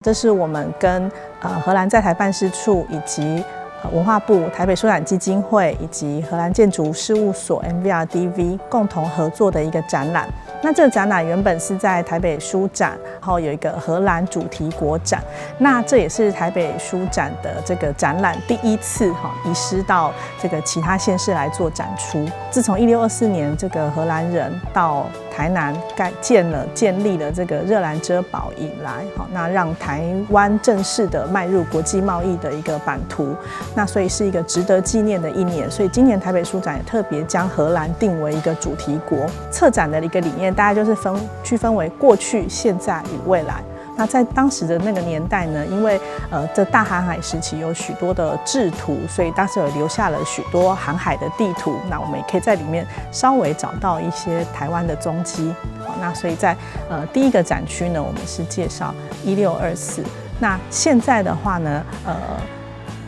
這是我們跟荷蘭在台辦事處以及文化部台北書展基金會以及荷蘭建築事務所 MVRDV 共同合作的一個展覽。那這個展覽原本是在台北書展，然後有一個荷蘭主題國展。那這也是台北書展的這個展覽第一次哈移師到這個其他縣市來做展出。自從1624年這個荷蘭人到台南蓋建了建立了這個熱蘭遮堡以來，好，那讓台灣正式的邁入國際貿易的一個版圖。那所以是一個值得紀念的一年。所以今年台北書展也特別將荷蘭定為一個主題國。策展的一個理念，大概就是分區分為過去、現在與未來。那在當時的那個年代呢，因為這大航海時期有許多的製圖，所以當時有留下了許多航海的地圖。那我們也可以在裡面稍微找到一些台灣的蹤跡。好，那所以在第一個展區呢，我們是介紹1624。那現在的話呢，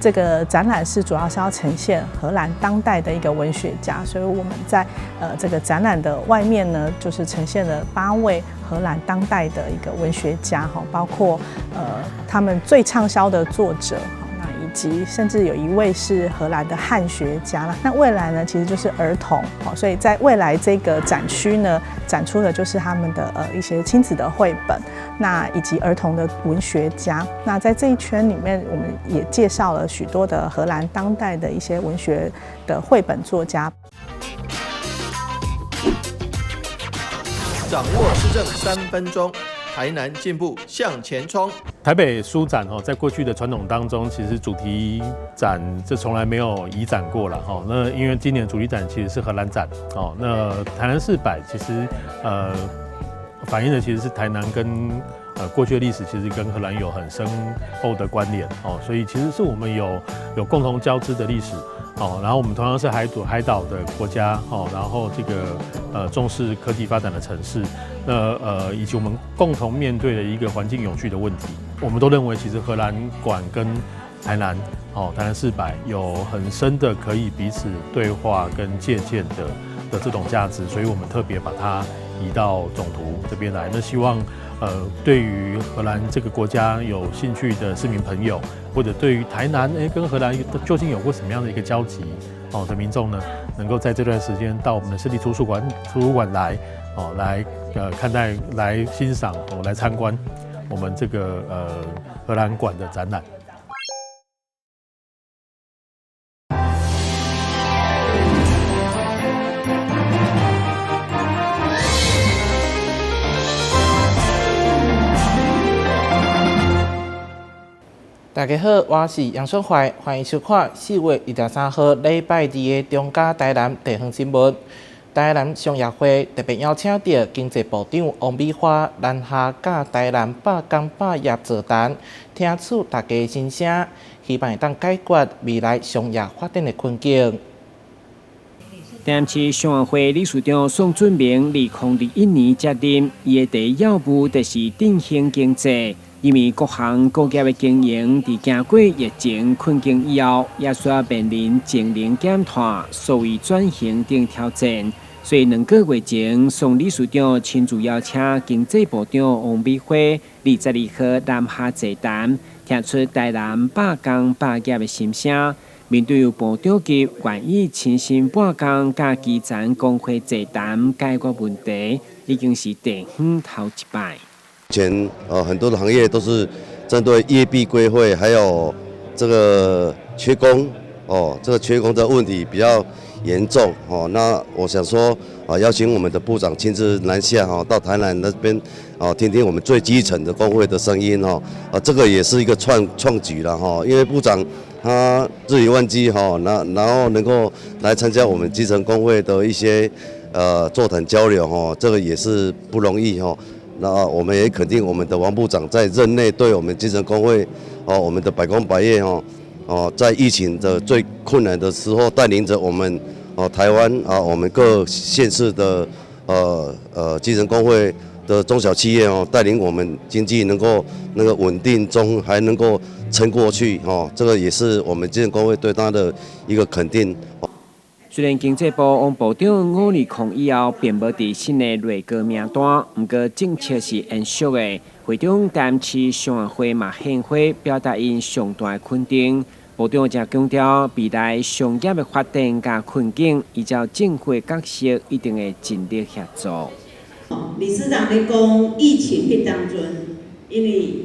這個展覽是主要是要呈現荷蘭當代的一個文學家，所以我們在這個展覽的外面呢，就是呈現了八位荷蘭當代的一個文學家，哈，包括他們最暢銷的作者，那以及甚至有一位是荷蘭的漢學家啦。那未來呢，其實就是兒童，所以在未來這個展區呢，展出的就是他們的一些親子的繪本，那以及兒童的文學家。那在這一圈裡面，我們也介紹了許多的荷蘭當代的一些文學的繪本作家。掌握市政3分鐘，台南進步向前衝。台北書展哦，在過去的傳統當中，其實主題展這從來沒有移展過了哈。那因為今年主題展其實是荷蘭展哦，那台南市擺其實反映的其實是台南跟過去的歷史其實跟荷蘭有很深厚的關聯哦，所以其實是我們有共同交織的歷史哦。然後我們同樣是海島的國家哦，然後這個重視科技發展的城市，那以及我們共同面對的一個環境永續的問題，我們都認為其實荷蘭館跟台南哦，台南市擺有很深的可以彼此對話跟借鑑的這種價值，所以我們特別把它移到總圖這邊來。那希望對於荷蘭這個國家有興趣的市民朋友，或者對於台南跟荷蘭究竟有過什麼樣的一個交集哦的民眾呢，能夠在這段時間到我們的市立圖書館來哦，來看待、來欣賞、哦來參觀我們這個荷蘭館的展覽。大家好，我是楊淑懷，歡迎收看4月23號禮拜二的中嘉台南地方新聞。台南商業會特別邀請著經濟部長王美花南下佮台南百工百業座談，聽取大家心聲，希望會當解決未來商業發展的困境。台南市商業會理事長宋俊明2021年接任，伊的第一要務就是振興經濟。因為各行各業的經營，佇經過疫情困境以後，也需要面臨節能減碳、數位轉型等挑戰。所以2個月前，宋理事長親自邀請經濟部長王美花22號南下座談，聽出台南百工百業的心聲。面對有部長級願意親身半工佮基層工會座談解決問題，已經是地方頭一擺。前很多的行業都是針對業幣規會，還有這個缺工哦，這個缺工的問題比較嚴重哦。那我想說啊，邀請我們的部長親自南下哈，到台南那邊哦，聽聽我們最基層的工會的聲音哦。啊，這個也是一個創舉了哈，因為部長他日理萬機哈，那然後能夠來參加我們基層工會的一些座談交流哈，這個也是不容易哈。那我們也肯定我們的王部長在任內對我們基層工會哦，我們的百工百業哦，哦，在疫情的最困難的時候，帶領着我們哦台灣啊，我們各縣市的基層工會的中小企業哦，帶領我們經濟能夠那個穩定中，還能夠撐過去哦，這個也是我們基層工會對他的一個肯定。雖然經濟部王部長5月20以後並無佇新的內閣名單，毋過政策是延續的。會長台南市商會嘛獻花，表達𪜶上大的肯定。部長也強調，未來商業的發展佮困境，依照政府的角色，一定會盡力協助。理事長咧講，疫情彼當陣，因為予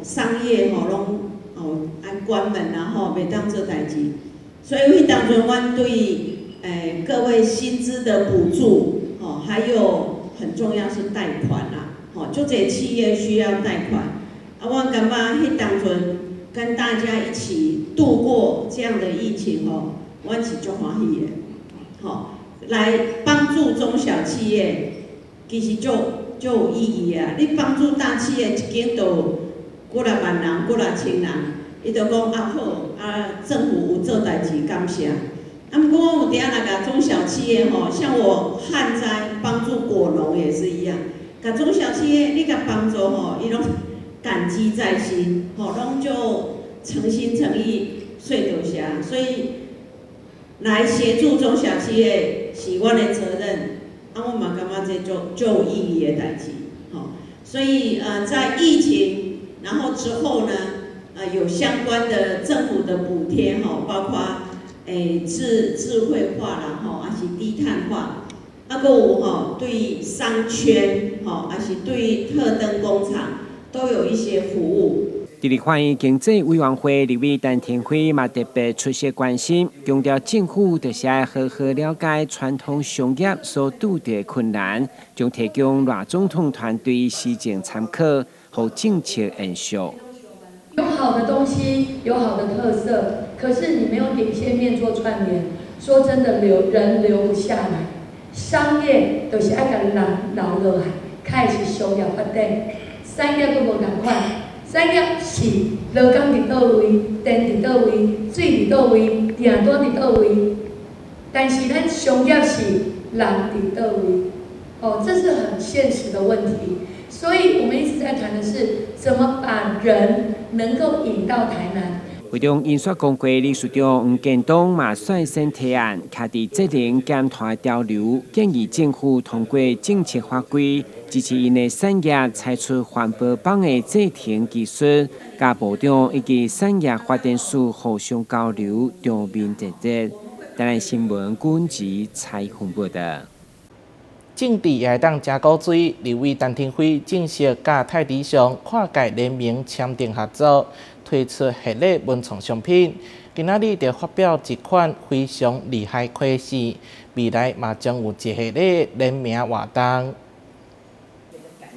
商業吼攏吼愛關門啊吼，袂當做代誌，所以彼當陣，阮對各位薪資的補助，吼，還有很重要是貸款啦，吼，足濟企業需要貸款，啊，我感覺彼當陣跟大家一起度過這樣的疫情，吼，阮是足歡喜的，吼，來幫助中小企業，其實足足有意義啊！你幫助大企業，一間就幾若萬人、幾若千人，伊就講啊好，啊政府有做代誌，感謝。啊，毋過我有當若共中小企業吼，像我旱災幫助果農也是一樣，共中小企業你共幫助吼，伊攏感激在心，吼，攏就誠心誠意說多謝，所以來協助中小企業是阮的責任，啊，我嘛感覺這足足有意義的代誌，吼，所以在疫情然後之後呢，有相關的政府的補貼吼，包括智慧化啦吼，抑是低碳化，啊，閣有吼對商圈吼，抑是對特燈工廠都有一些服務。佇立法院經濟委員會立委陳亭妃嘛特別出席關心，強調政府就是愛好好了解傳統商業所拄著的困難，將提供賴總統團隊施政參考，予政策延續。有好的東西，有好的特色，可是你沒有點線面做串聯，說真的留人留不下來。商業就是愛共人留落來，開始商業發展，產業閣無仝款，產業是勞工佇佗位，電佇佗位，水佇佗位，訂單佇佗位，但是咱商業是人佇佗位，哦，這是很現實的問題。所以我們一直在談的是，怎麼把人能夠引到台南。會中印刷工會理事長黃建東嘛率先提案，徛佇節能減碳潮流，建議政府通過政策法規，支持𪜶的產業採取環保綁的製程技術，佮部長以及產業發展署互相交流，場面熱熱。台南新聞軍籍採訪報道。政治也會當誠古錐，立委陳亭妃正式佮泰迪熊跨界聯名簽訂合作，推出系列文創商品。今仔日就發表一款非常厲害款式，未來嘛將有一系列聯名活動。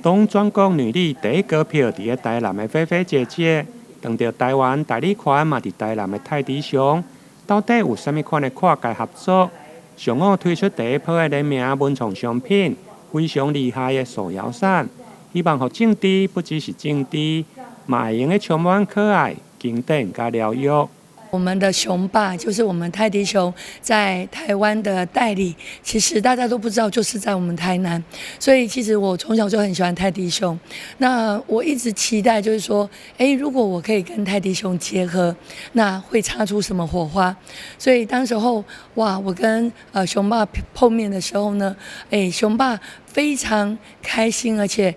當全國女力第一高票佇咧台南的菲菲姐姐，當著台灣代理權嘛佇台南的泰迪熊，到底有啥物款的跨界合作？上午推出第一波的聯名文創商品，非常厲害的手搖扇，希望予政治不只是政治，嘛會用得充滿可愛、經典佮療癒。我們的熊爸就是我們泰迪熊在台灣的代理，其實大家都不知道，就是在我們台南。所以其實我從小就很喜歡泰迪熊。那我一直期待，就是說，哎，如果我可以跟泰迪熊結合，那會擦出什麼火花？所以當時候，哇，我跟熊爸碰面的時候呢，哎，熊爸非常開心，而且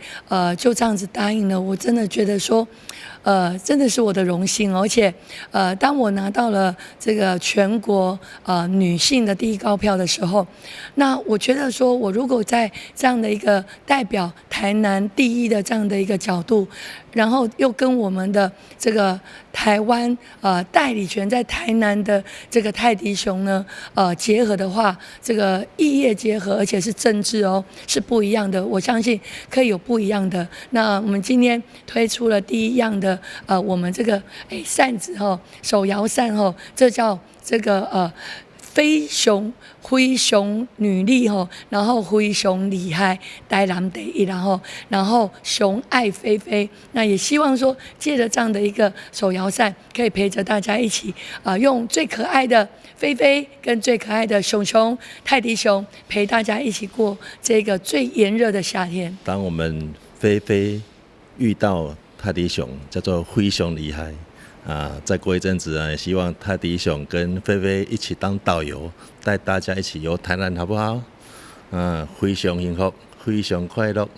就這樣子答應了。我真的覺得說，真的是我的榮幸，而且，當我拿到了這個全國女性的第一高票的時候，那我覺得說，我如果在這樣的一個代表台南第一的這樣的一個角度，然後又跟我們的這個台灣代理權在台南的這個泰迪熊呢，結合的話，這個異業結合，而且是政治哦，是不一樣的。我相信可以有不一樣的。那我們今天推出了第一樣的，我們這個扇子吼，手搖扇吼，這叫這個飛熊非常女力吼，然後非常厲害，台南第一，然後熊愛飛飛，那也希望說借著這樣的一個手搖扇，可以陪着大家一起啊，用最可愛的飛飛跟最可愛的熊熊泰迪熊，陪大家一起過這個最炎熱的夏天。當我們飛飛遇到泰迪熊，叫做非常厲害。啊，再過一陣子啊，希望泰迪熊跟菲菲一起當導遊，帶大家一起遊台南，好不好？嗯，非常幸福，非常快樂，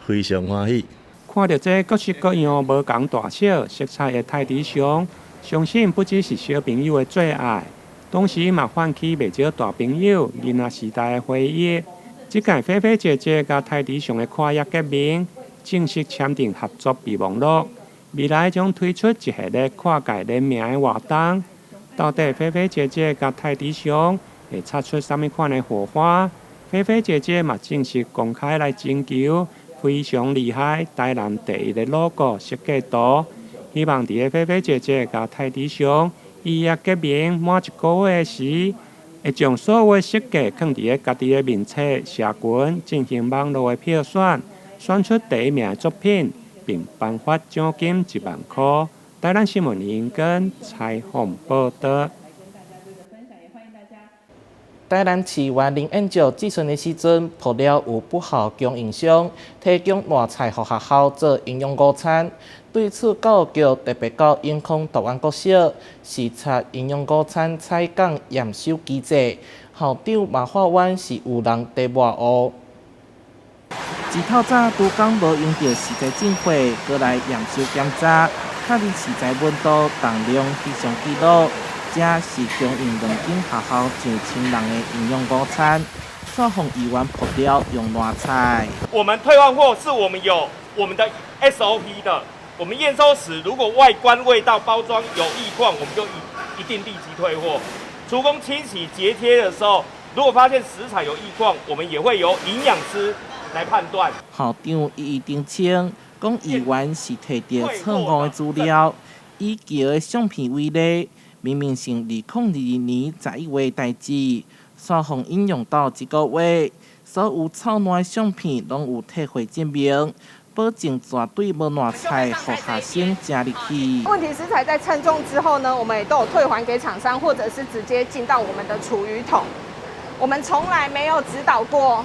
非常歡喜。看著這各式各樣無仝大小、色彩的泰迪熊，相信不只是小朋友的最愛，同時嘛喚起袂少大朋友囡仔時代的回憶。這屆菲菲姐姐佮泰迪熊的跨業結盟，正式簽訂合作備忘錄，未來將推出一系列跨界聯名的活動。到底菲菲姐姐佮泰迪熊會擦出啥物款的火花？菲菲姐姐嘛正式公開來徵求非常厲害台南第一个 logo 設計圖，希望佇个菲菲姐姐佮泰迪熊預約結盟滿一個月時，會將所有設計囥佇个家己的面冊社群進行網路的票選，選出第一名的作品，並頒發獎金1萬箍。台南新聞林根採訪報導。台南市員林燕石質詢的時陣，爆料有不肖供應商提供爛菜予學校做營養午餐。對此，教育局特別到永康大安國小視察營養午餐採購驗收機制，校長嘛發願是有人佇抹烏。自透早拄工無用著食材進貨，閣來驗收檢查，確認食材溫度、重量非常記錄。這是供應兩間學校上千人的營養午餐，煞予議員爆料用爛菜。我們退換貨是我們有我們的 SOP 的，我們驗收時如果外觀、味道、包裝有異況，我們就一定立即退貨。廚工清洗潔貼的時候，如果發現食材有異況，我們也會由營養師來判斷。校長一一澄清，講議員是提著錯誤的資料，以橋的相片為例。明明是2022年11月代誌，煞予引用到這個月，所有臭爛的相片攏有退貨證明，保證絕對無爛菜，予學生食入去。問題食材在稱重之後呢，我們也都有退還給廠商，或者是直接進到我們的廚餘桶。我們從來沒有指導過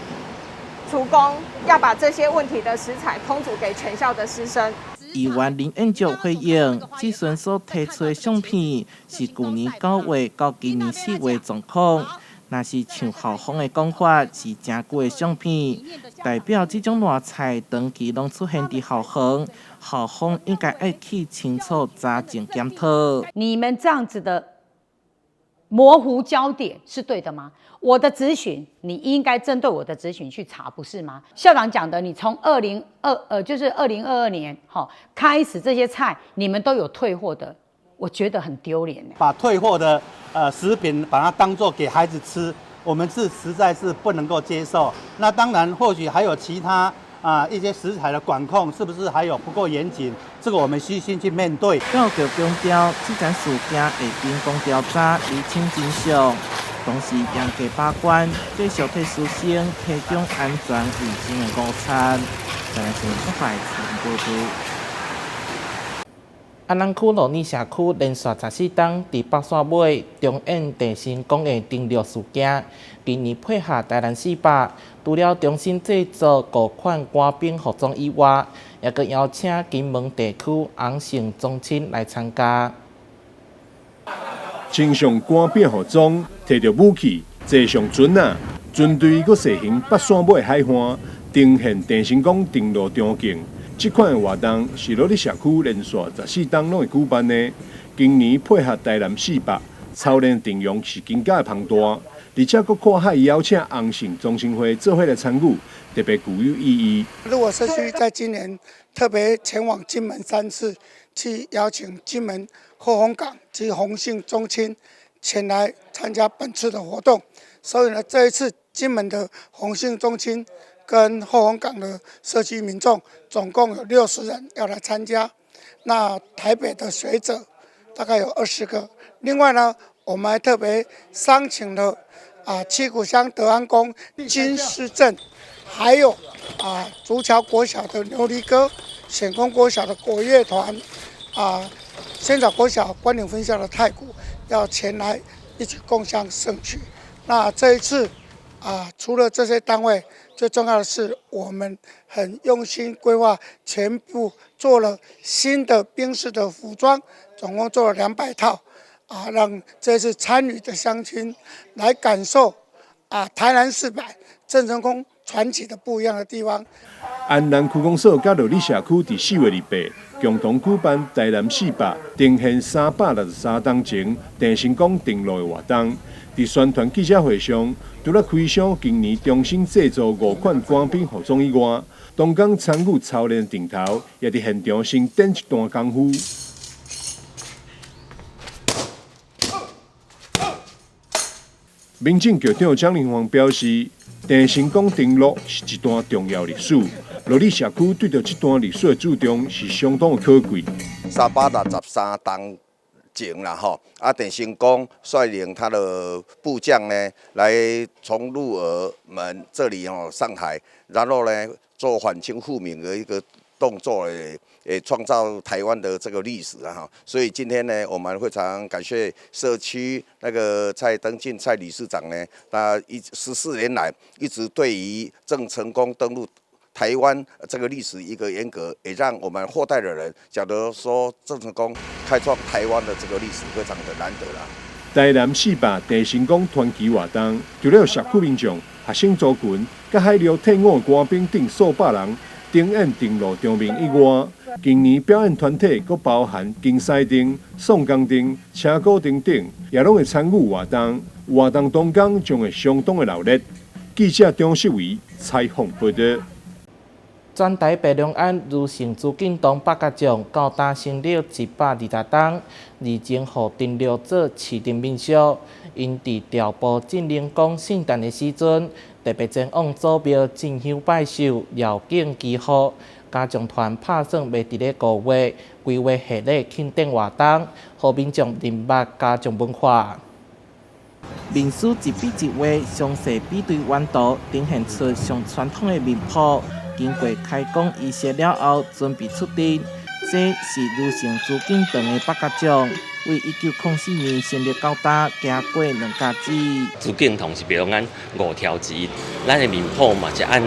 廚工要把這些問題的食材烹煮給全校的師生。議員林燕石回應，質詢所提出的相片是舊年9月到今年4月狀況，若是像校方的講法是誠舊的相片，代表這種爛菜長期攏出現佇校園，校方應該愛去清楚查證檢討。你們這樣子的模糊焦點是對的嗎？我的質詢，你應該針對我的質詢去查，不是嗎？校長講的，你從就是2022年齁開始，這些菜你們都有退貨的，我覺得很丟臉。把退貨的食品把它當做給孩子吃，我們是實在是不能夠接受。那當然，或許還有其他一些食材的管控，是不是還有不夠嚴謹？這個我們虛心去面對。教育局強調，這件事件會經過調查，釐清真相，同時嚴格把關，繼續替師生提供安全衛生的午餐。台南新聞出發報道。安南區鹿耳社區連續14冬佇北山尾重演鄭成功的登陸事件。今年配合台南四百，除了重新製作五款官兵服裝以外，也閣邀請金門地區洪姓宗親來參加。穿上官兵服裝，提著武器，坐上船仔，船隊閣駛行北山尾海岸，呈現鄭成功登陸場景。這款的活動是鹿耳社區連續14冬攏會舉辦的。今年配合台南四百，操練陣容是更加的龐大，而且閣跨海邀請洪姓宗親會做伙來參與，特別具有意義。鹿耳社區在今年特別前往金門三次，去邀請金門後豐港及洪姓宗親前來參加本次的活動。所以呢，這一次金門的洪姓宗親跟後豐港的社區民眾總共有60人要來參加。那台北的學者大概有20個。另外呢，我們還特別商請了七股鄉德安宮金獅鎮，還有竹橋國小的牛犁歌、顯功國小的國樂團，仙草國小關嶺分校的太鼓，要前來一起共襄盛舉。那這一次啊，除了這些單位，最重要的是我們很用心規劃，全部做了新的兵士的服裝，總共做了200套，啊，讓這次參與的鄉親來感受啊台南市擺鄭成功傳奇的不一樣的地方。安南區公所佮樂里社區佇4月28共同舉辦台南四百呈現363冬前鄭成功登陸的活動。佇宣傳記者會上，除了開箱今年重新製作5款官兵服裝以外，當工參與操練陣頭，也佇現場先展一段功夫。民政局長蔣林芳表示，鄭成功登陸是一段重要歷史，樂里社區對著這段歷史的注重是相當的可貴。363冬前啦，吼，啊，鄭成功率領他的部將呢，來從鹿耳門這裡吼上台，然後呢做反清復明的一個動作，也創造台灣的這個歷史啊！哈，所以今天呢，我們非常感謝社區那個蔡登進蔡理事長呢，他14年來一直對於鄭成功登陸台灣這個歷史一個沿革，也讓我們後代的人曉得說鄭成功開創台灣的這個歷史非常的難得啦。台南四百鄭成功傳奇活動，除了社區民眾、學生族群、佮海陸退伍官兵等數百人登演登陸場面以外，今年表演團體閣包含金獅燈、宋江燈、車鼓燈等，也攏會參與活動。活動當天將會相當的熱鬧。記者張世偉採訪報導。全台白龍庵儒成朱敬堂百家將到今成立120冬，日前予登錄做市鎮民宿。𪜶佇調布鎮靈宮聖誕的時陣，特別前往祖廟進香拜壽、繞境祈福。家將團拍算欲佇咧5月規劃賀禮慶典活動，予民眾認捌家將文化。面書一筆一畫，詳細比對原圖，呈現出上傳統的面譜。經過開工儀式了後，準備出陣。這是儒成朱敬堂的百家將，為1904年成立到今，行過兩甲子。朱敬堂是白龍庵5條之一，咱的面譜嘛是按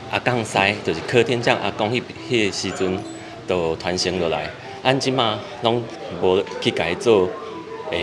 阿公師，就是柯天將阿公彼彼個時陣就傳承落來。按這馬攏無去共伊做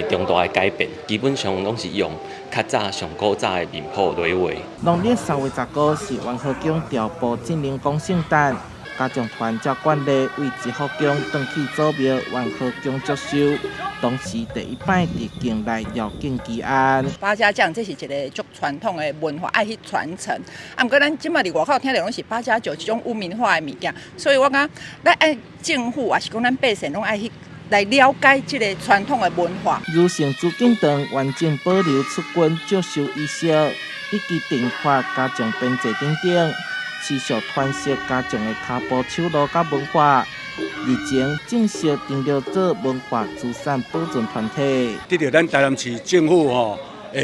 重大的改變，基本上攏是用較早上古早的面譜來畫。農曆3月15是元和宮調布鎮靈宮聖誕，家將團照慣例為一福宮轉去祖廟元和宮祝壽，當時第一擺佇境內繞境祈安。八家將這是一個足傳統的文化，愛去傳承。啊，毋過咱這馬佇外口聽著攏是八家將這種污名化的物件，所以我感覺咱愛政府抑是講咱百姓攏愛去來了解這個傳統的文化。儒成朱敬堂完整保留出軍祝壽儀式，以及定法家將編制等等，持續傳承家將的跤步手路佮文化。日前正式登錄做文化資產保存團體。得著咱台南市政府吼，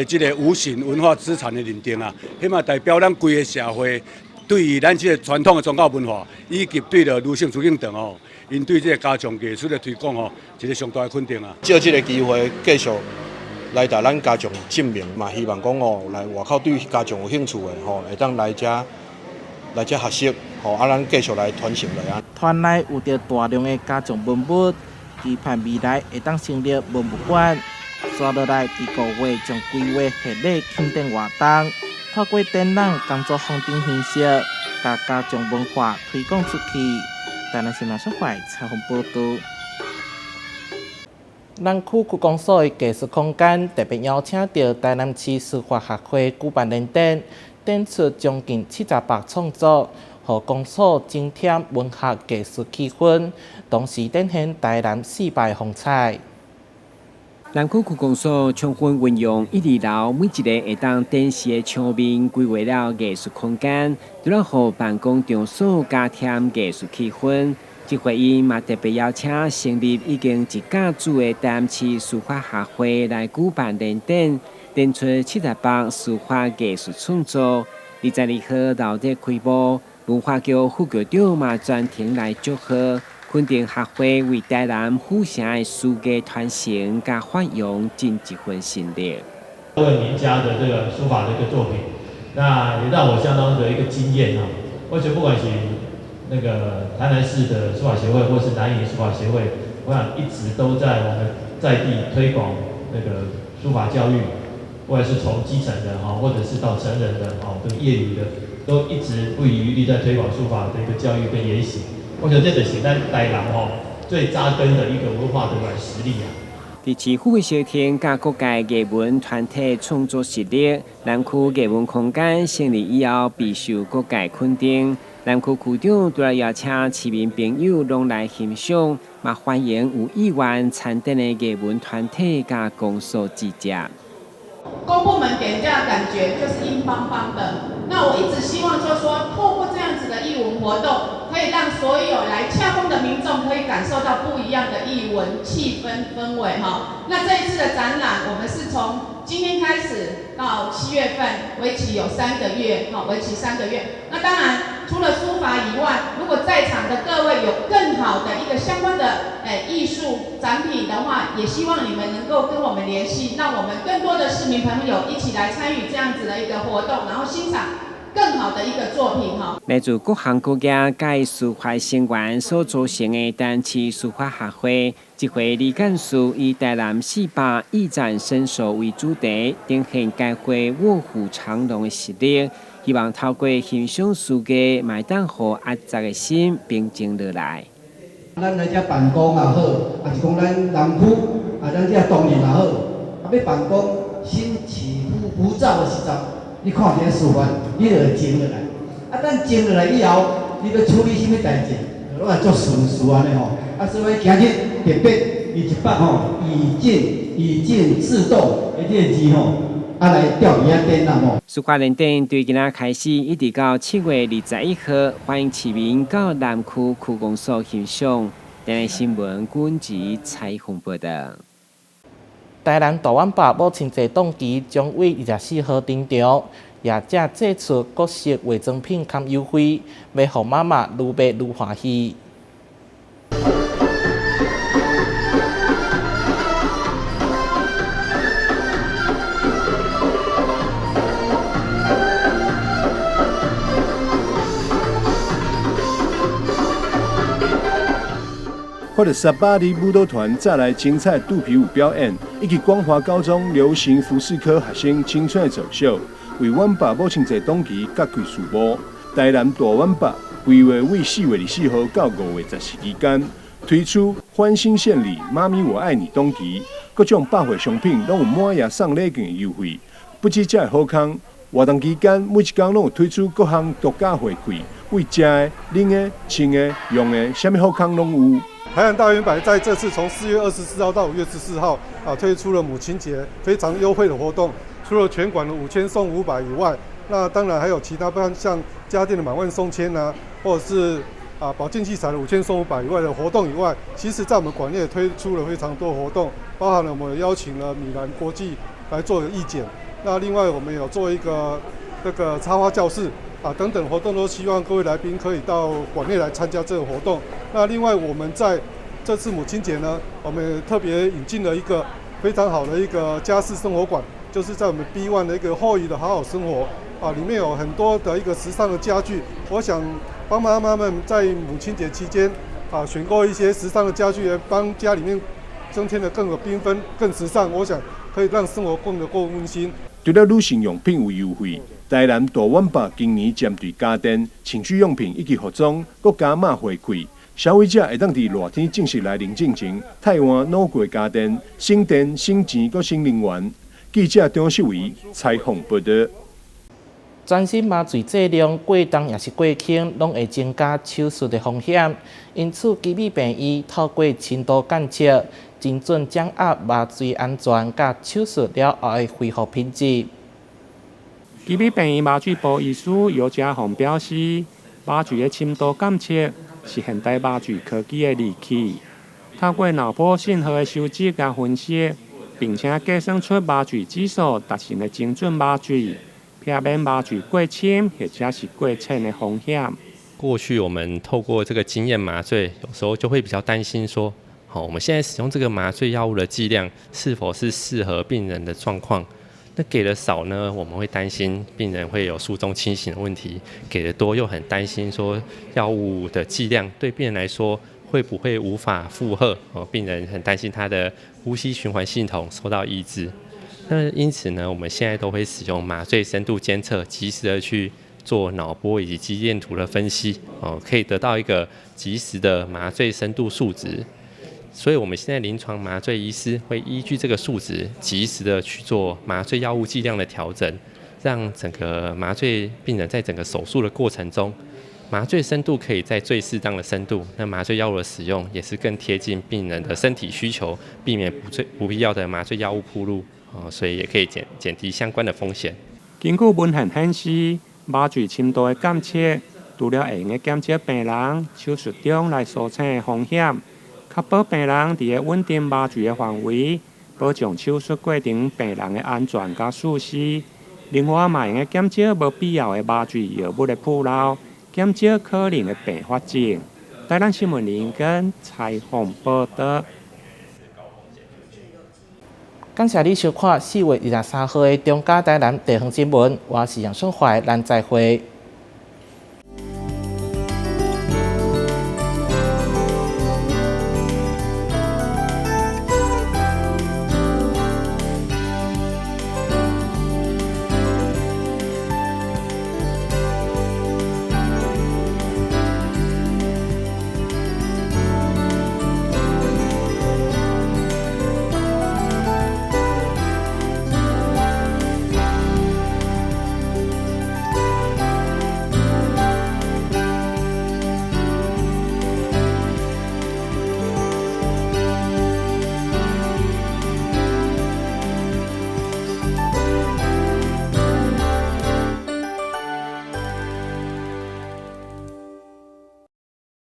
這個無形文化資產的認定啊，彼嘛代表咱規個社會對於咱這個傳統的宗教文化，以及對著儒成朱敬堂吼，𪜶對這個家將藝術的推廣吼，一個上大的肯定啊。藉這個機會繼續來共咱家將證明，嘛希望講哦，來外口對家將有興趣的吼，會當來遮來遮學習，吼啊，咱繼續來傳承落啊。團內有著大量的家將文物，期盼未來會當成立文物館。紲落來，佇5月將規劃賀禮慶典活動，透過展覽、工作坊等形式，共家將文化推廣出去。台南新聞小懷採訪報導。南區區公所的藝術空間特別邀請著台南市書法學會舉辦聯展，展出將近70幅創作，予公所增添文學藝術氣氛，同時展現台南四百風采。南區區公所充分運用一二樓每一個會當展示的牆面，規劃了藝術空間，除了予辦公場所加添藝術氣氛。這回𪜶嘛特別邀請成立已經一甲子的台南市書法學會來舉辦聯展，展出70幅書法藝術創作。22號鬧熱開幕，文化局副局長嘛專程來祝賀，肯定學會為台南府城的書藝傳承佮發揚盡一份心力。各位名家的這個書法的一個作品，那也讓我相當的一個驚豔啊！而且不管是那個台南市的書法協會，或是南瀛書法協會，我想一直都在我們在地推廣那個書法教育，不管是從基層的哈，或者是到成人的哈，這個業餘的，都一直不遺餘力在推廣書法的一個教育跟研習。我想這就是咱台南吼最扎根的一個文化的軟實力啊！佇市府的協調佮各界藝文團體創作實力，南區藝文空間成立以後，備受各界肯定。南區區長除了邀請市民朋友攏來欣賞，嘛歡迎有意願參展的藝文團體佮公所直接。公部門給人家的感覺就是硬邦邦的。那我一直希望就是說，透過這樣子的藝文活動，可以讓所有來洽公的民眾可以感受到不一樣的藝文氣氛氛圍哈。那這一次的展覽，我們是從今天開始到7月份，為期有三個月，哈，為期三個月。那當然，除了書法以外，如果在場的各位有更好的一個相關的藝術展品的話，也希望你們能夠跟我們聯繫，讓我們更多的市民朋友一起來參與這樣子的一個活動，然後欣賞更好的一個作品哈。來自各行各業佮書法成員所組成的台南市書法學會，這回李幹事以台南四百一展身手為主題，呈現該會臥虎藏龍的實力，希望透過欣賞書藝，嘛會當予壓抑的心平靜落來。咱來遮辦公也好，抑是講咱南區啊，咱遮東仁也好，啊，欲辦公心起浮躁的時陣，你看這書法，你就會靜落來。啊，等靜落來以後，你欲處理啥物代誌，攏會足順遂按呢吼。啊，所以今日特別以一筆吼，以靜以靜制動的這個字吼，啊來吊佇遐展覽吼。書法聯展對今仔開始，一直到7月21號，歡迎市民到南區區公所欣賞。電視新聞軍籍採訪報道。台南大碗飽母親節檔期將於24號登場，業者祭出各式化妝品含優惠，欲予媽媽愈買愈歡喜。看著沙巴里舞蹈團帶來精彩肚皮舞表演，以及光華高中流行服飾科學生青春的走秀，為阮爸母親節檔期揭開序幕。台南大碗飽規劃為4月24號到5月14期間，推出歡欣獻禮“媽咪我愛你”檔期，各種百貨商品攏有滿額送禮券的優惠。不止這个好康，活動期間每一工攏有推出各項獨家回饋，為食的、啉的、穿的、用的，啥物好康攏有。台南大遠百在這次從4月24號到5月14號啊，推出了母親節非常優惠的活動。除了全館的5000送500以外，那當然還有其他，像家電的滿萬送千啊，或者是啊保健器材的5000送500以外的活動以外，其實在我們館內也推出了非常多活動，包含了我們邀請了米蘭國際來做義剪，那另外我們有做一個這個插花教室啊等等活動，都希望各位來賓可以到館內來參加這個活動。那另外我們在這次母親節呢，我們特別引進了一個非常好的一個家事生活館，就是在我們 B1 的一個後移的好好生活啊，裡面有很多的一個時尚的家具。我想幫媽媽們在母親節期間啊，選購一些時尚的家具，幫家裡面增添得更有繽紛、更時尚。我想可以讓生活過得更溫馨。除了女性用品有優惠，台南大碗飽今年針對家電、寢具用品以及服裝，閣加碼回饋。消費者會當佇熱天正式來臨進前，汰換老舊家電，省電、省錢、閣省能源。記者張秀維採訪報道。全身麻醉劑量過重抑是過輕，攏會增加手術的風險。因此，奇美病院透過深度監測，精準掌握麻醉安全佮手術了後的恢復品質。奇美病院麻醉部醫師尤家宏表示，麻醉的深度監測是現代麻醉科技的利器，透過腦波信號的收集佮分析，並且計算出麻醉指數達成的精準麻醉，避免麻醉過深或者是過淺的風險。過去我們透過這個經驗麻醉，有時候就會比較擔心說，好，我們現在使用這個麻醉藥物的劑量是否是適合病人的狀況？那給的少呢，我們會擔心病人會有術中清醒的問題；給的多又很擔心說藥物的劑量對病人來說會不會無法負荷？哦，病人很擔心他的呼吸循環系統受到抑制。那因此呢，我們現在都會使用麻醉深度監測，及時的去做腦波以及肌電圖的分析，哦，可以得到一個及時的麻醉深度數值。所以，我們現在臨床麻醉醫師會依據這個數值，及時的去做麻醉藥物劑量的調整，讓整個麻醉病人在整個手術的過程中，麻醉深度可以在最適當的深度。那麻醉藥物的使用也是更貼近病人的身體需求，避免不必要的麻醉藥物暴露，哦，所以也可以減低相關的風險。根據文獻顯示，麻醉深度的監測，除了會用得減少病人手術中來甦醒的風險，確保病人佇個穩定麻醉的範圍，保障手術過程病人的安全佮舒適。另外，嘛會用得減少無必要的麻醉藥物的暴露，減少可能的併發症。台南新聞林根採訪報導。感謝你收看4月23號的中嘉台南地方新聞，我是楊順懷，咱再會。